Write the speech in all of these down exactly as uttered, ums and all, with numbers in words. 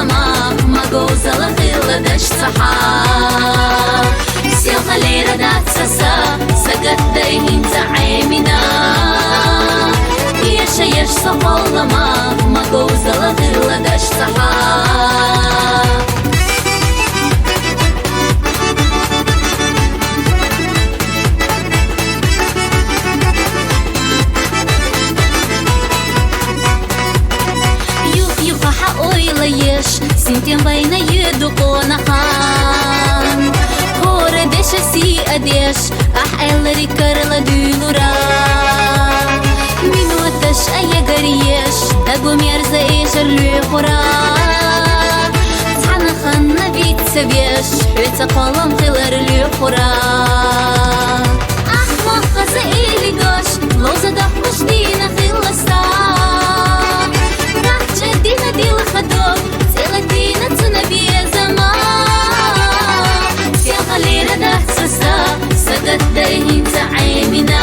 Ма, ма говзал хилладаш цахьа. Селхалера дац са, сагатдайнин цӀа Ӏемина. Иша еш сокъолла ма, ма говзал хилладаш цахьа. Юх-юха хьа ойла еш, синтем байна юду къонахан. ХӀора деша си адеш, ахь элри карла дуйлура. Минуташ аягар еш, дагу мерза эжар луьхура. Цхьана ханна вицца веш, хӀуца кхоллам хилар луьхура. Ахмахаза или дош, лоза дахмаш дина хиласа. Нахча дина дил хадо, цела дина цуна безама. Селхалера дац са, сагатдайнин цӀа Ӏемина.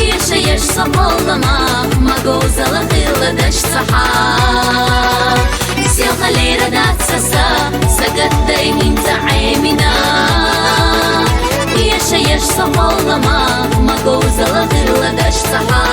Иша еш сокъолла ма, ма говзал хилладаш цахьа. Селхалера дац са, сагатдайнин цӀа Ӏемина. Иша еш сокъолла ма, ма говзал хилладаш цахьа.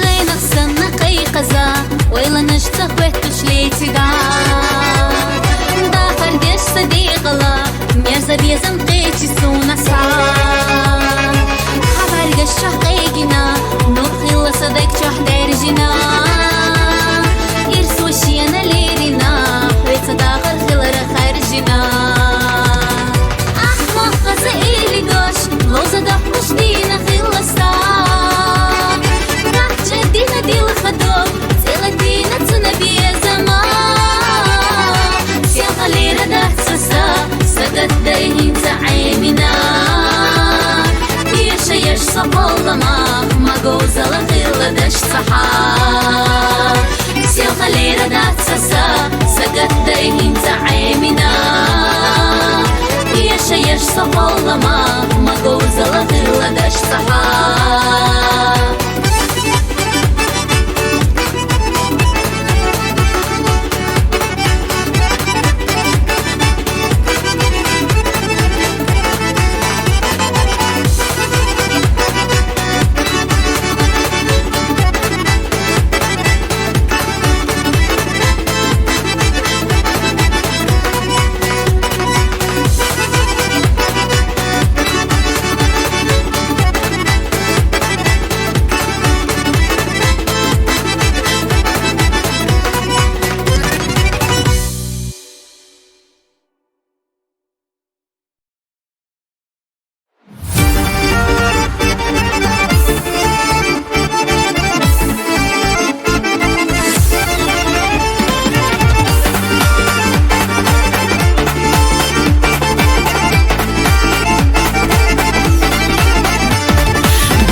Гъенах санна кхайкъаза, ойланаш ца хӀеттуш лецига. Дахар деш са дегӀала, мерза безам кхечи суна са. Хабаргаш чу къегина, нур хилла са дег чу дерзина. Ирсо шена лерина, хӀуца дахар хилара харжина. Ахмахаза или дош, лоза дахмаш дина хиласа. Нахча дина дил хадо, цела дина цуна безама. Селхалера дац са, сагатдайнин цӀа Ӏемина. Иша еш сокъолла ма, ма говзал хилладаш цахьа. Селхалера дац са, сагатдайнин цӀа Ӏемина. Иша еш сокъолла ма, ма говзал хилладаш цахьа.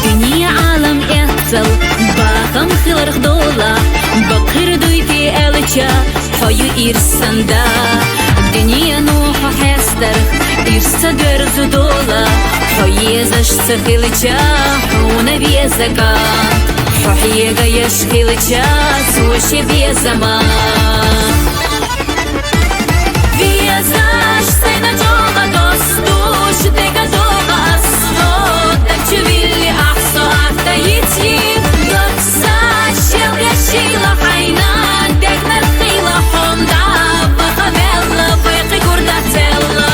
Дуьне-Ӏалам эццал, бахам хиларх дола, бакъир дуй те аьлча, хьо ю ирсан да. Дуьнено хьо хьестарх, ирс ца доьрзу дола, хьо езаш ца хилча, хьуна веза кӀант, хьо хьега еш хилча, цо ше безама. Везаш сайна чӀоагӀа достуш, дега догӀа асхо, дачу вилли ахсо ахта йици, докса шел гашила хьайна, дегнар хила хонда, баха велла, байхи гурда целла.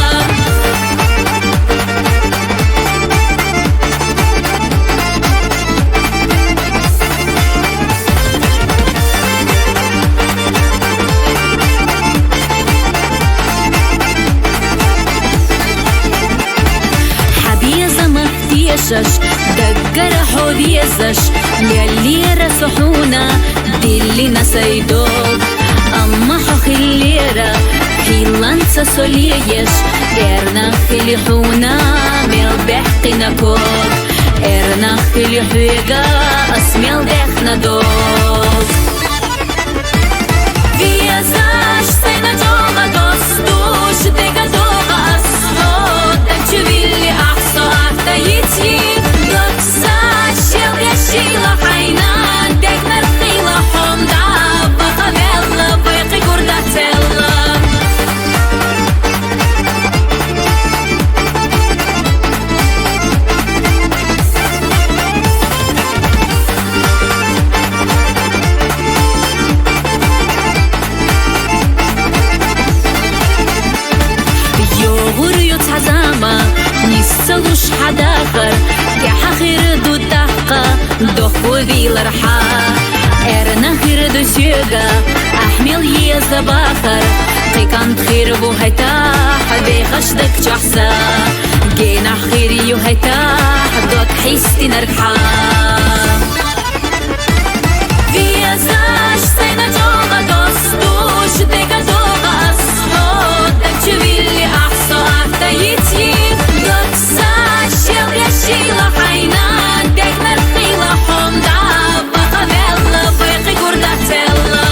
Шаш даггара хьо везаш, леллера со хьуна, диллина сай дог. Амма хьо хиллера, хьиланца со лееш, эрна хили хьуна, мел бехкина ког. Эрна хили хьоьга, ас мел дехна дог. Везаш сайна чӀоагӀа доссаш, дега догӀа ас хьо, дагчу вилли ахь со атта йици. Доксаш шел яшила хьайна, дегнар хила хьонда, баха велла, байкъи гурда целла. ЙогӀур ю цхьа зама, нисса луш хьадахар, тӀехьа хир ду тӀаккха, доху вилар хьа. Эрна хир ду соьга, ахь мел еза бахар, кхикан хир ву хӀета, хьо бехаш даг чохь са. Генахь хир ю хӀета, дог хьистинарг хьа. Везаш сайна чӀоагӀа доссаш, дега догӀа ас хьо, дагчу вилли ахь со атта йици. Доксаш шел яшила хьайна, дегнар хила хьонда, баха велла, байкъи гурда целла.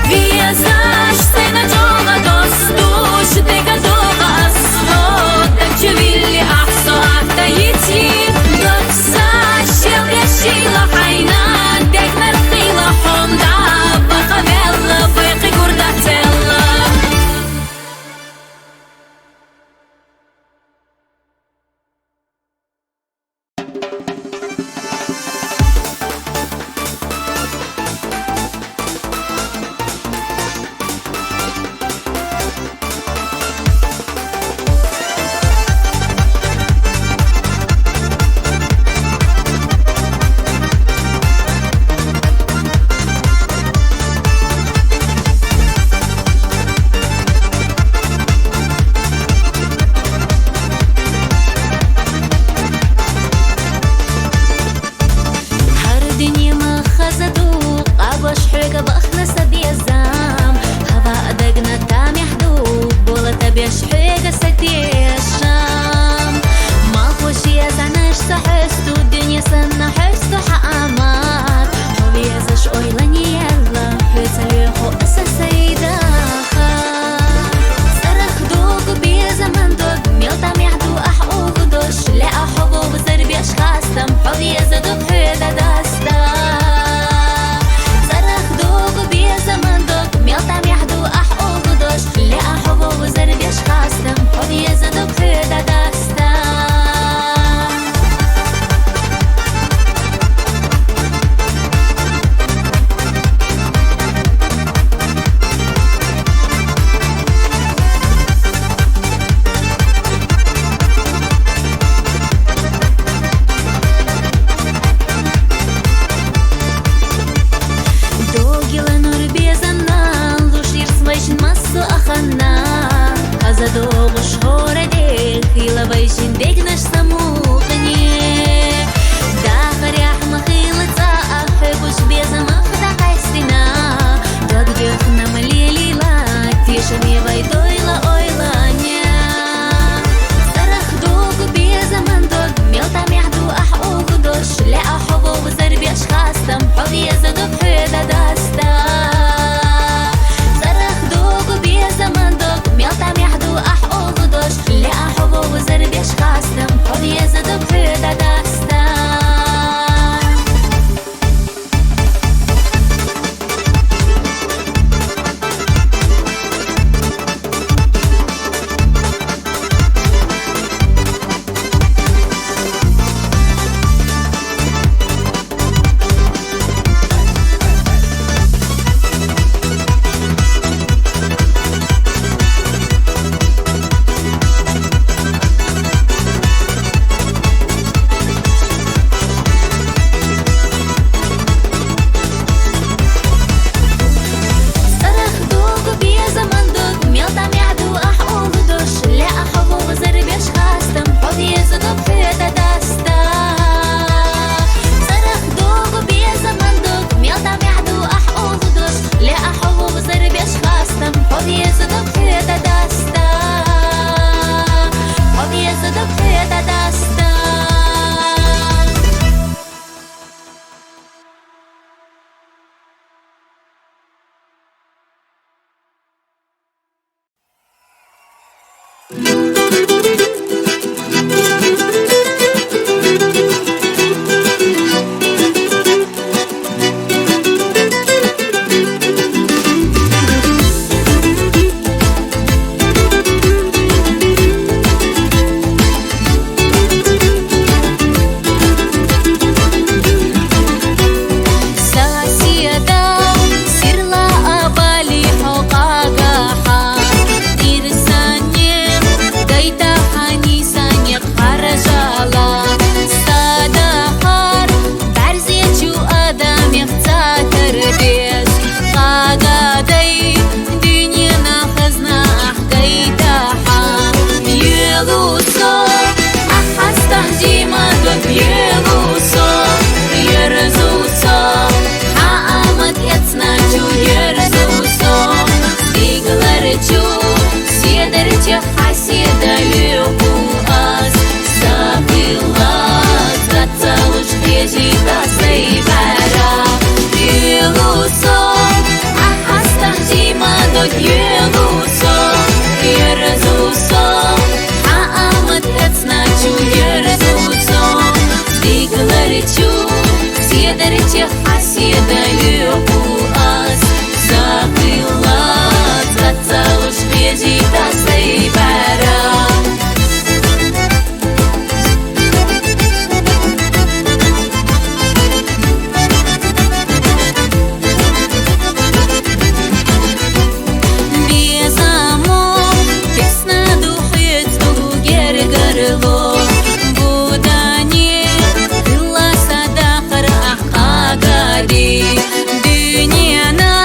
Везаш сайна чӀоагӀа доссаш, дега догӀа ас хьо, дагчу вилли ахь со атта йици. Доксаш шел яшила хьайна, дегнар хила хьонда, баха велла, байкъи гурда целла. ХӀара дуьне ма хаза ду, къабаш хьоьга бахна сан безам. Хьава а дагна тамехь ду, бола табеш хьоьга сан тешам. Малхбуш езанаш ца хьоьсту, дуьне санна хьоьсту хьан амар. Хьо везаш ойла не елла, хьоьца лоьху аса сайда. ЦӀарах дог безаман дог, мел тамехь ду ахь угу дош, лаьа хьо вовзар беш хастам, хьо веза дог хьоьда даста. ЦӀарах дог безаман дог, мел тамехь ду ахь угу дош, лаьа хьо вовзар беш хастам, хьо веза дог хьоьда даста. Догила нур безамна, луш ирс вайшин массо а ханна. Хаза догӀуш хӀора де, хила вайшин дегнаш самукъане. Дахарехь ма хила цӀа а, хьоьгуш безамах дӀакъаьстина. Дог дехна ма лелийла, тешаме вай дойла ойлане. ЦӀарах дог безаман дог, мел тамехь ду ахь угу дош, лаьа хьо вовзар беш хастам, хьо веза дог хьоьда даста. ЦӀарах дог безаман дог, мел тамехь ду ахь угу дош, лаьа хьо вовзар беш хастам, хьо веза Саседа, сирла абали хьо къагахьа, ирсанни гайтахьани санни харжала, садахар бярзечу адамих цатардеш, къагадай дуьненахъ хазна ахь гайтахьа. Елусо, ахь хьастагь жимадон, елусо, ерзусо, хьа амат эцначу ерзусо, стигаларчу седарчех хьаседа луьху ас, сахилла цацалуш хезита сай бара. Елусо, ахь хьастагь жимадон, елусо, ерзусо, хьа амат эцначу ерзусо, стигаларчу седарчех хьаседа луьху ас, сахилла цацалуш хезита сай бара. Безамо, песна духьецӀу гергарло, будани дила садахъар ахъ къагади, дуьнена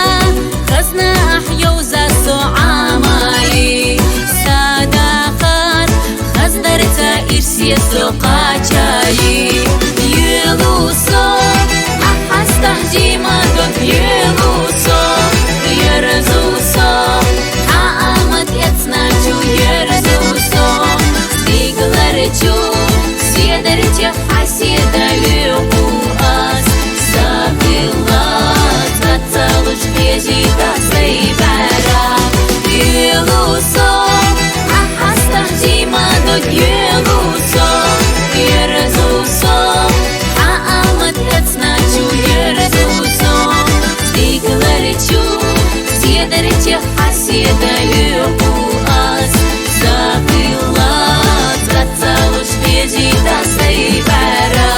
хазна ахь йовза со Ӏамали, садахъар хаздарца ирсе со къачали. Елусо, ахь хьастагь жимадон, елусо, ерзусо, хьа амат эцначу ерзусо, стигаларчу седарчех хьаседа луьху ас, сахилла цацалуш хезита сай бара. Елусо, ахь хьастагь жимадон, елусо, ерзусо, хьа амат эцначу ерзусо, стигаларчу седарчех хьаседа луьху ас, сахилла цацалуш хезита сай бара.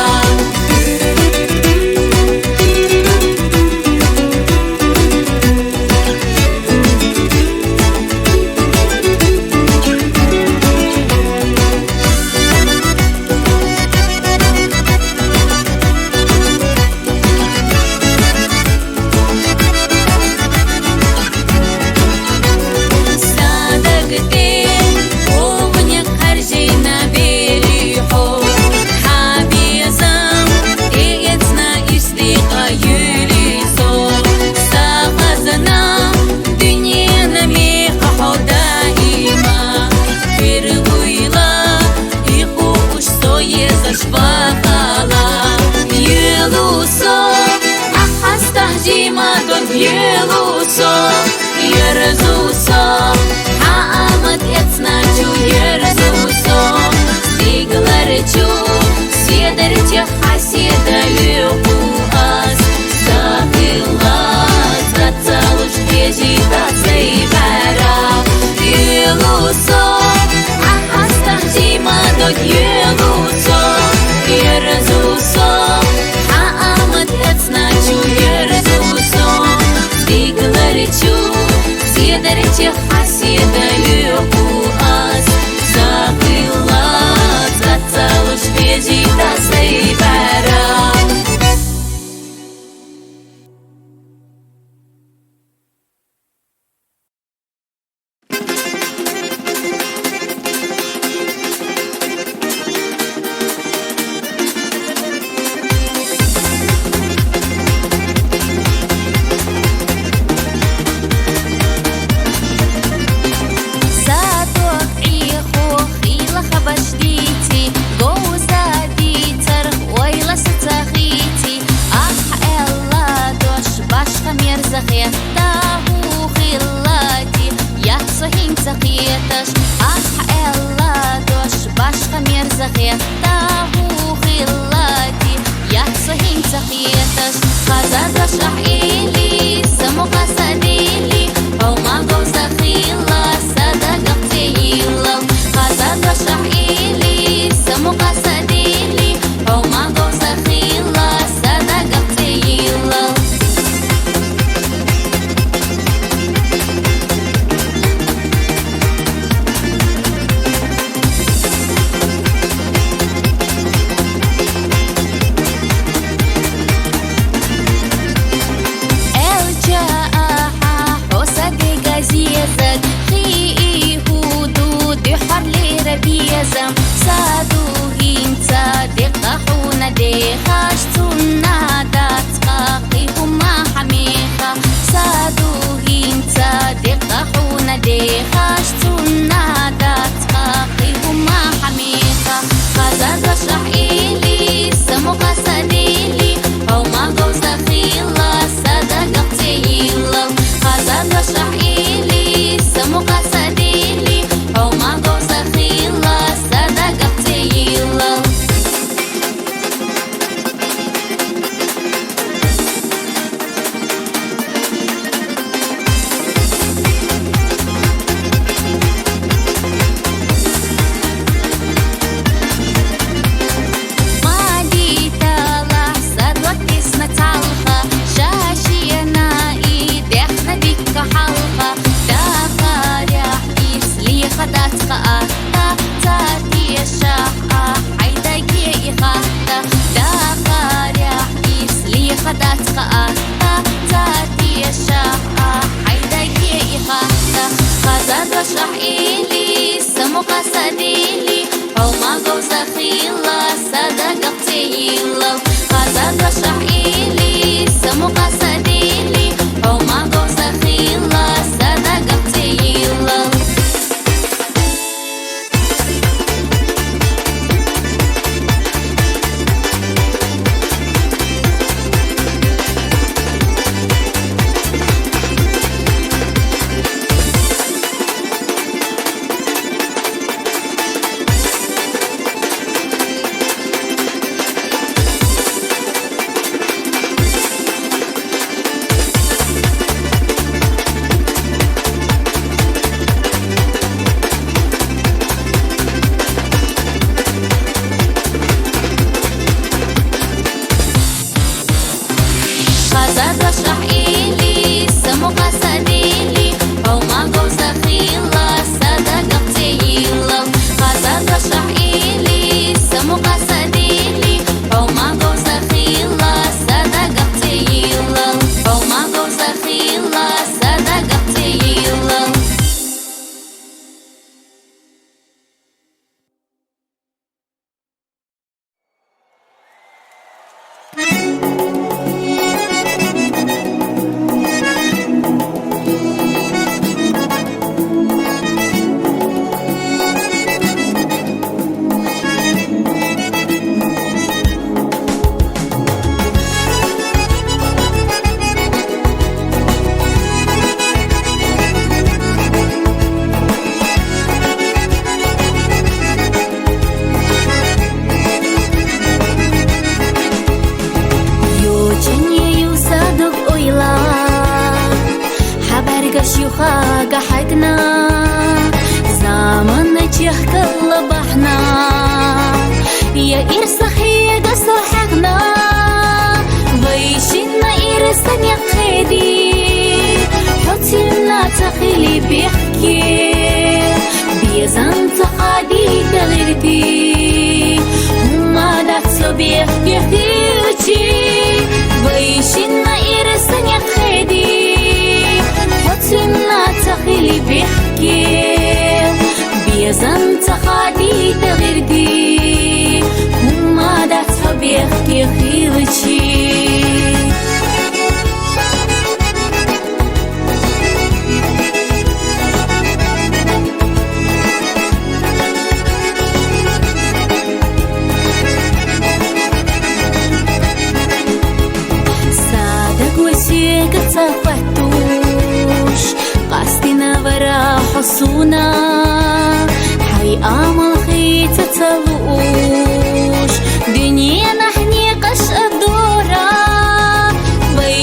Садагте овни харжина бели хьо, хьа безам эцна истикъа юли со, са хазна дуьнена мехъа хьо даима, первуйла и хӀуш со езаш бахала. Елусо, ахь хьастагь жимадон, елусо, ерзусо, хьа амат эцначу ерзусо, стигаларчу седарчех хьаседа луьху ас, сахилла цацалуш хезита сай бара. Елусо, ахь хьастагь жимадон, елусо, ерзусо, хьа амат эцначу ерзусо, стигаларчу седарчех хьаседа луьху ас, сахилла цацалуш хезита сай бара. Садо гӀехо хила хабаш дици, говза дицар ойла сацахи. Шахьили, самукъа садили, гьавмагав сахила, садагахъ цӀейилал. Хазарра шахьили, самукъа садили, гьавмагав сахила, садагахъ цӀейилал. Элча ахӀа, хӀу саби газезаг, хии гьуду дуьхӀарлира безам, саду гьинца декъа хӀуна дехаш, цунна дацӀахъи гьума гьамиха, саду гьинца декъа хӀуна дехаш, цунна дацӀахъи гьума гьамиха. Хазарра шахьили, самукъа садили, гьавмагав сахила, садагахъ цӀейилал. Хазарра шахьили, самукъа садили, гьавмагав сахила, садагахъ цӀейилал. Мадитала садвакисна цалха, шашияна и дехна дикка хӀалха, дахаря ислиха дацха а, та цатиша а, хӀайдаге и хатта, дахаря ислиха дацха а, та цатиша а, хӀайдаге и хатта. Хазарра шахьили, самукъа садили, гьавмагав сахила, садагахъ цӀейилал. Хазарра шахьили, самукъа садили, гьавмагав сахила, садагахъ цӀейилал. Хазарра шахьили, самукъа садили, гьавмагав сахила, садагахъ цӀейилал. Хазарра шахьили, самукъа садили, гьавмагав сахила, садагахъ цӀейилал. Гьавмагав сахила, садагахъ цӀейилал. Ю чине ю садук уйла, хабар гаш юха гахьакна, замана чехкала бахна. Я ирсахъе гасо хӀякьна, вай шинна ирсани хъеди, хӀуцилна цахили бехке, безан цахади дагъирти, уммадат цо бехке хилчи, вай шинна ирсани хъеди, хӀуцилна цахили бехке. Безан цахади дагъирди, уммадат цо бехке хилчи. Садак ва сега ца фатуш, къастина вара хӀусуна, хӀай амал хица ца луш, дуьнья нахни къаш адора, вай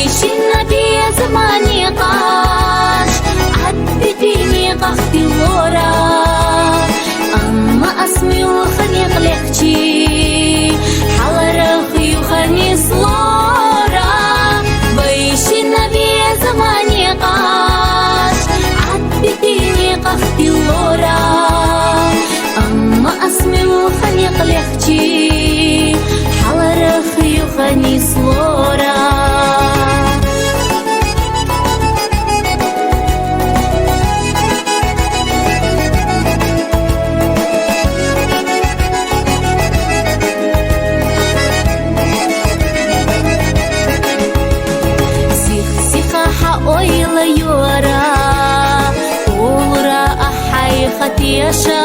Яша,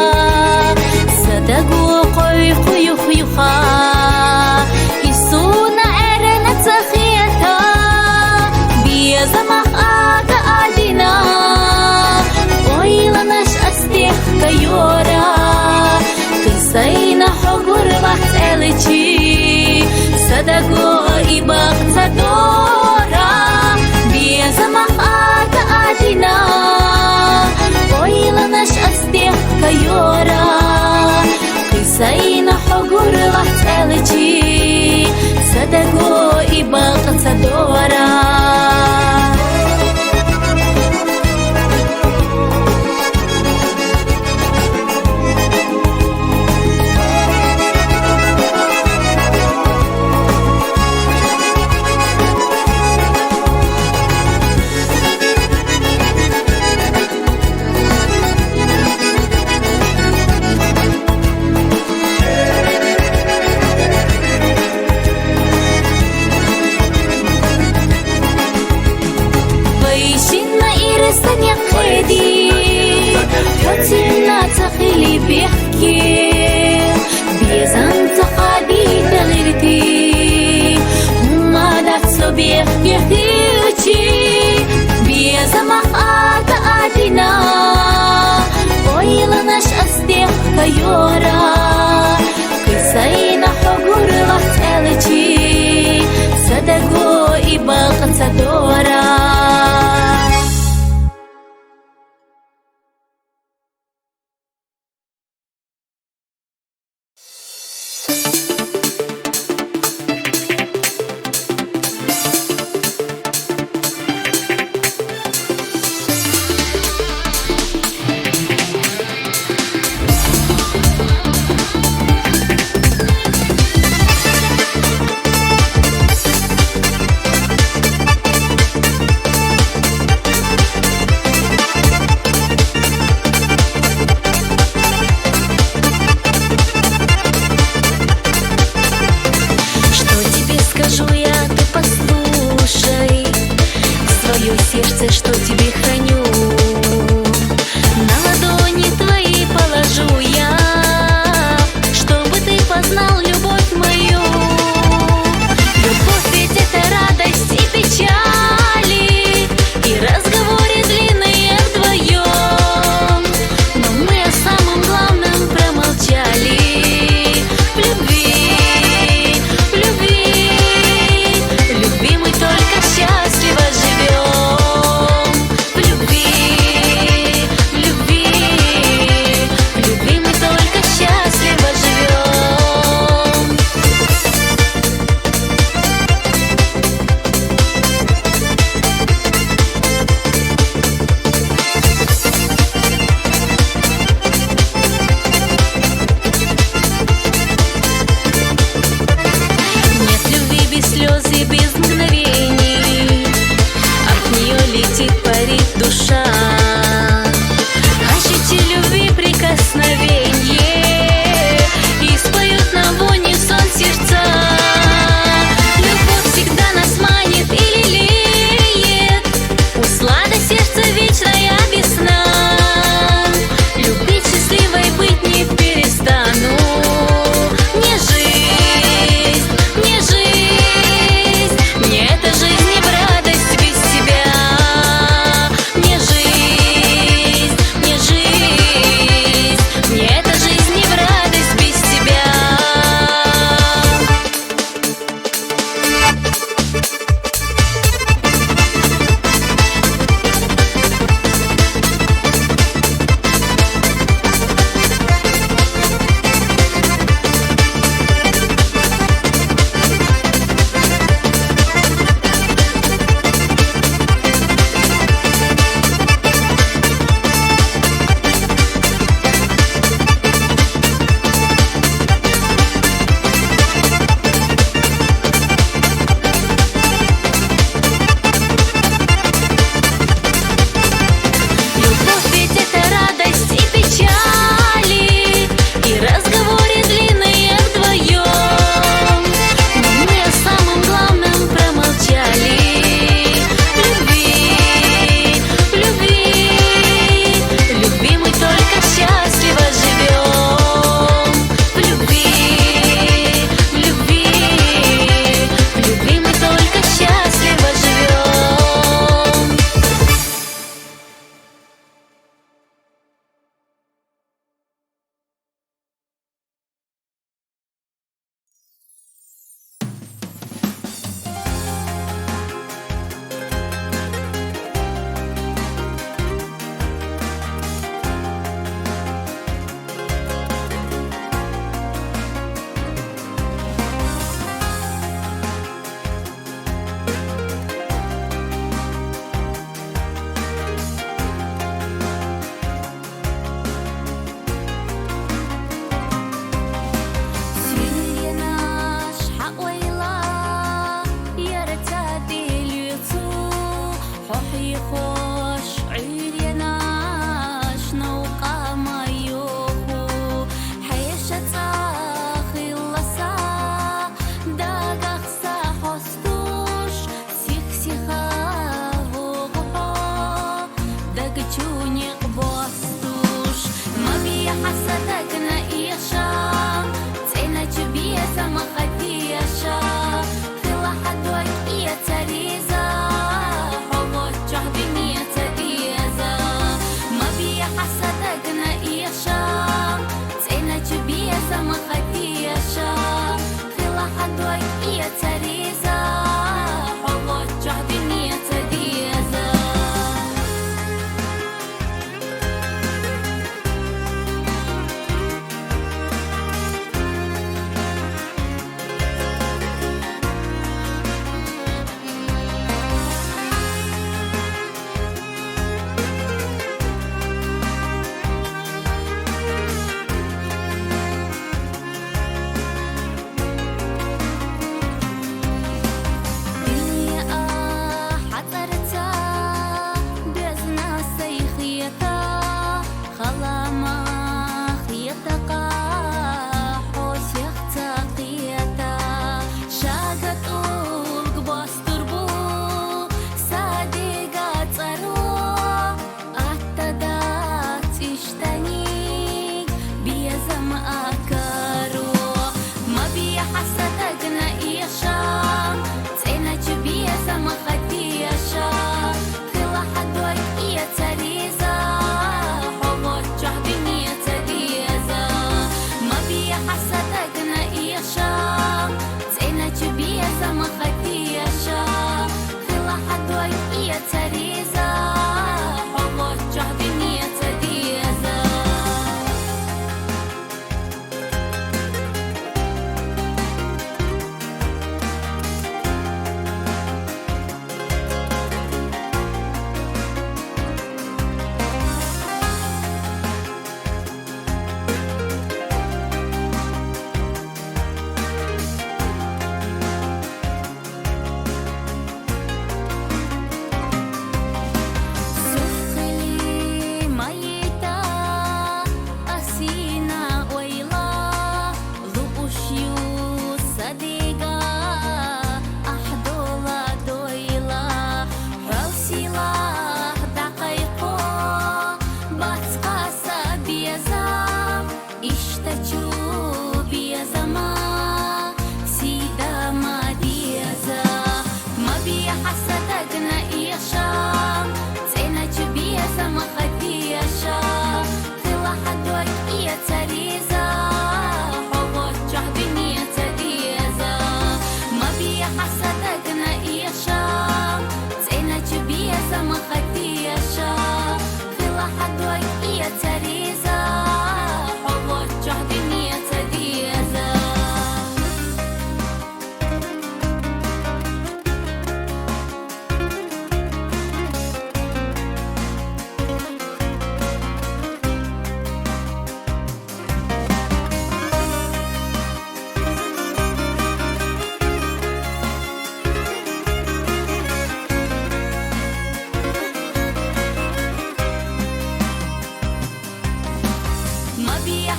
садаго къой хъуюх-юха, Исуна гӀерена ца хета, безамах ага адина, ойла наш астехка йора, кисайна хӀугур вахтеличи, садаго и бахъ ца дора, безамах ага адина, ойла наш астехка йора, кисайна хӀугур вахт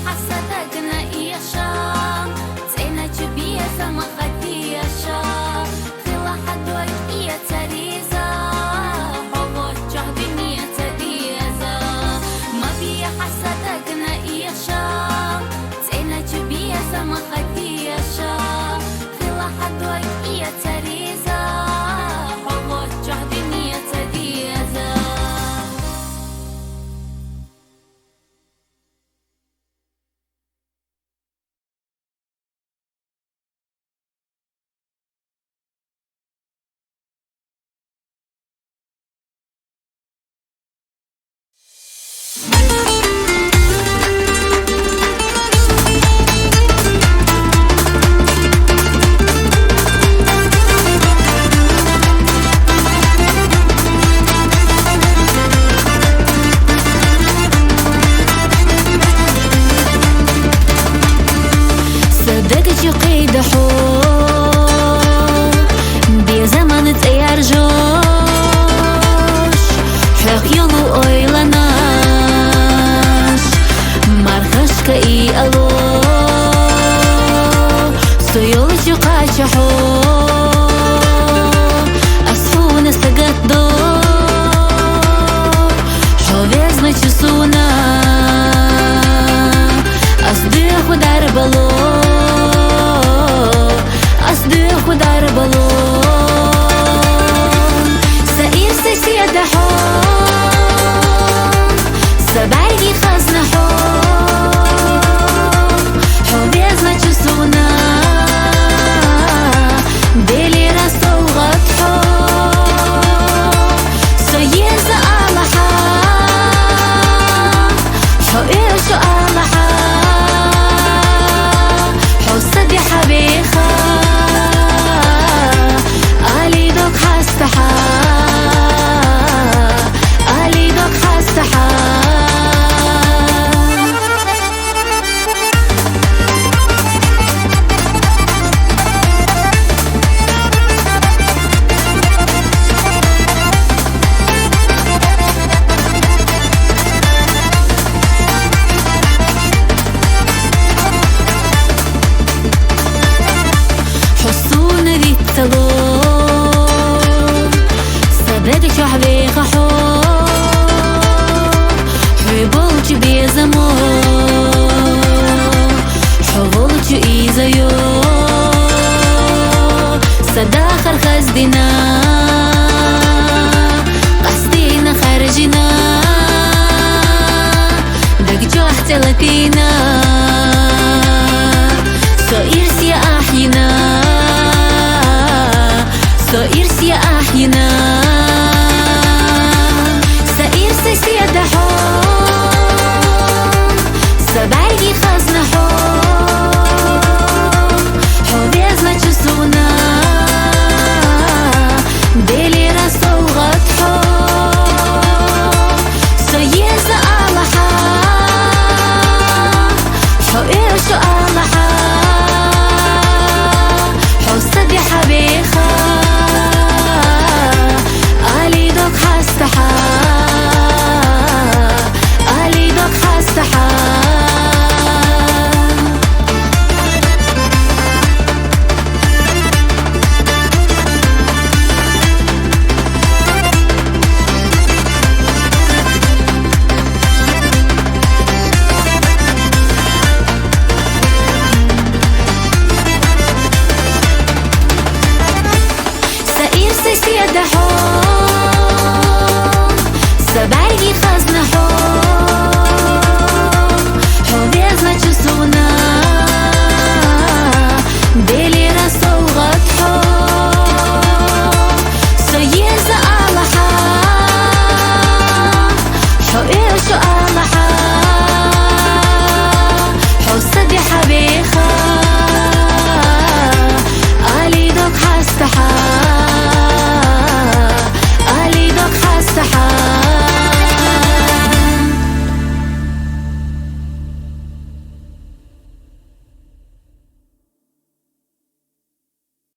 Хьасадагна ийша, цӀена чу беза ма хадийша, хила хьадой ия цариза, хьо воччахь дуьне ца деза. Ма бе хьасадагна ийша, цӀена чу беза ма хадийша, хила хьадой ия цариза, хьо воччахь дуьне ца деза. Са даг чу кхийда хьо, безаман цӀе яржош, хьох йолу ойланаш мархашка иало. Со йолчу кхача хьо, ас хьуна сагатдо, хьо везначу суна ас дуьху дарбало, ас дуьху дарбало. Са ирсе седа хьо, са бӀаьрги хазна хьо, хьо везначу суна Делера совгӀат хьо. Со еза алахьа, хьо оьшу алахьа, хьо са дехьа веха, али дог хьастахьа, али дог хьастахьа. Хьо суна виццало, са дега чохь веха хьо, хьо болчу безамо, хьо волчу изайо, са дахар хаздина.